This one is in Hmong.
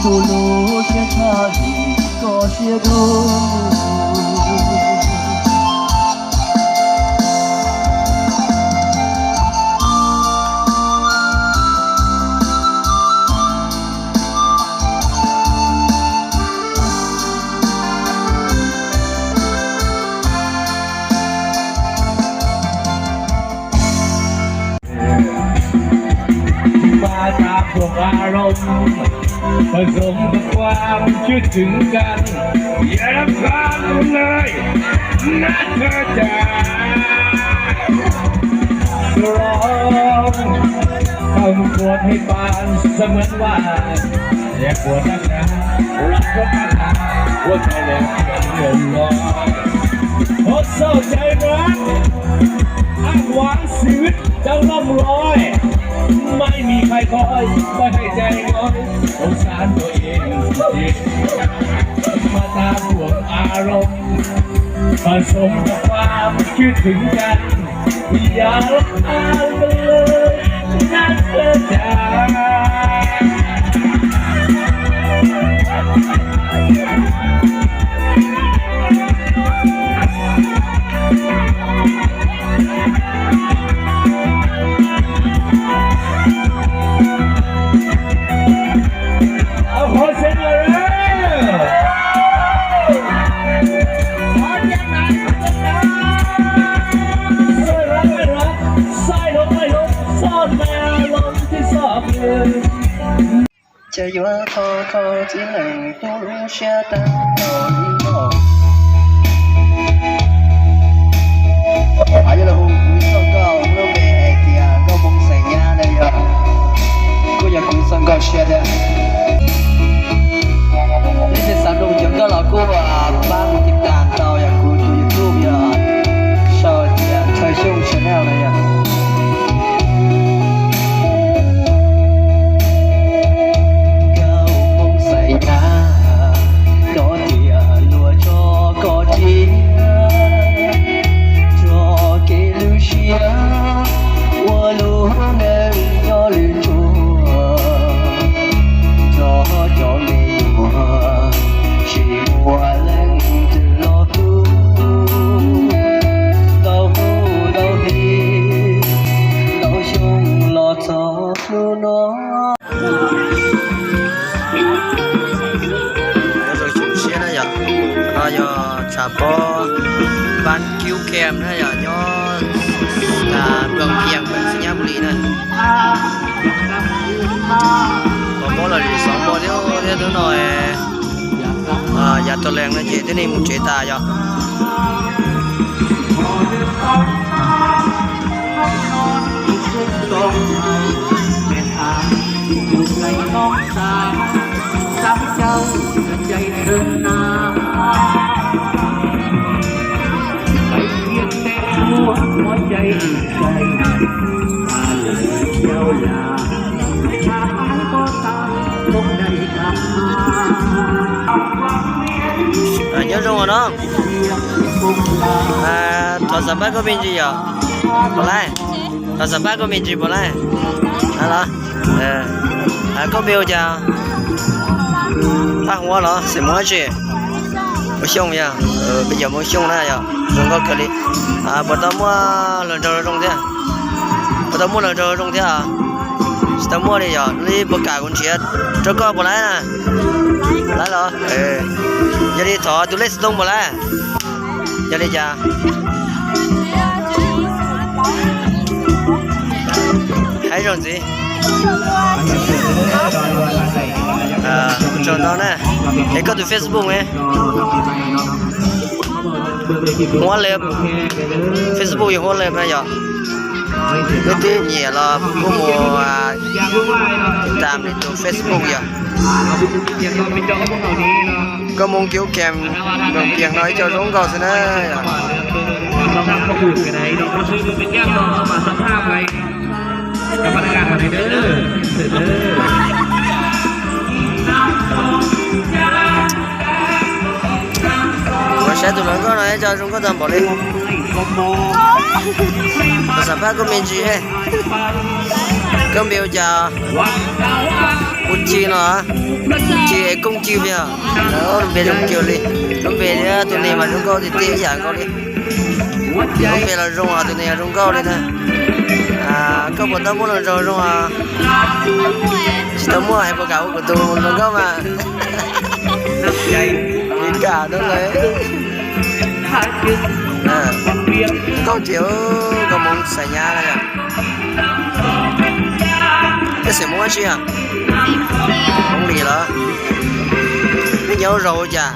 Kuv lub siab tshaj li koj siab dub. Ba ta thuam a rau, ba zoom ba kuam cwj twm kan, yam kab lawm na thawj cag. Rau, tau kuam hais pan sa mab vaj, yam kuam tag na, ua tau los, ua sau cai na, ag ua xwb. Trong lòng loi, mãi mì khai khói, mãi hãy chạy nói, không gian tôi yên yên. Mà ta buồn a rong, và sống ta qua, chứถึงกัน อย่าละอายกันเลย นะเธอจ๋า Au, qhov xeeb lawm. Ces yuav tau tau txiv neej tu lub siab tag nrho li no. Yog los hu kuv txoj nkauj lub npe hais tias nkauj Hmoob xeem nyab na yog, kuj yog kuv txoj nkauj siab thiab. Leej twg xav mloog cov nkauj los kuj pab mus tiv tas tau yog kuv tus YouTube yog sau tias Chaw Xyooj Channel na yog. Nkauj Hmoob xeem nyab, cov tias luag tso koj tsiaj, tso kev lub siab ua lub neej nyob lwm tsua, tso cov me nyuam tsis muaj leej twg los hlub, ntau hnub ntau hli ntau xyoo los txog hnub no. Nyob zoo xyoo tshiab na yom, no yog tshav pob Ban Kiub Kem na yom, nyob Nploos Kias, Xeem Nyab Lis na. Pom pob los li xov pob thiab thiab hnub no yav rau lees no ces thiaj li mus tsev tas yom. Nyob zoo no, thov xam phaj koj me ntsis yom, puas laij? Thov xam phaj koj me ntsis puas laij? Los, koj me hu cas? Paj Huab los xeem Muas dab tsi? Muas Xyooj yog, peb cov Muas Xyooj na yog zoo nkauj kawg li. Puas tau muaj hluas nraug zoo thiab? Puas tau muaj hluas nraug zoo thiab? Tsis tau muaj li yog li puas kam kuv nrhiav rau koj puas laij na? Laij los? Yog li thov tus lej xov tooj puas laij? Yog li cas? Hais zoo ntxiv. Tsaug ntau na. Es koj tus Facebook ne? Huab Lwm, Facebook yog Huab Lwm na yog. Leej twg nyiam los kuj mus tam nws tus Facebook yog. Koj Hmoob Kiub Kem, Nploos Kias no ib co zoo nkauj xwb na. Ua saib tus hluas nkauj no ib co zoo nkauj tag npaum li. Thov xam phaj koj me ntsis he. Koj npe hu cas? Kuv Ci no. Ci es Kooj Ci pes os? Lub npe zoo kawg li. Lub npe thiab tus neeg mas zoo nkauj tiag tiag ib yam nkaus li. Lub npe los zoo, tus neeg zoo nkauj li na. Koj puas tau muaj hluas nraug zoo? Tsis tau muaj, hais puas kam ua kuv tus hluas nkauj mas. Li kam no na. Nkauj ces koj Hmoob Xais Nyab na yom. Koj xeem Hmoob dab tsi? Hmoob Lis los? Nej nyob ua zos ua cas?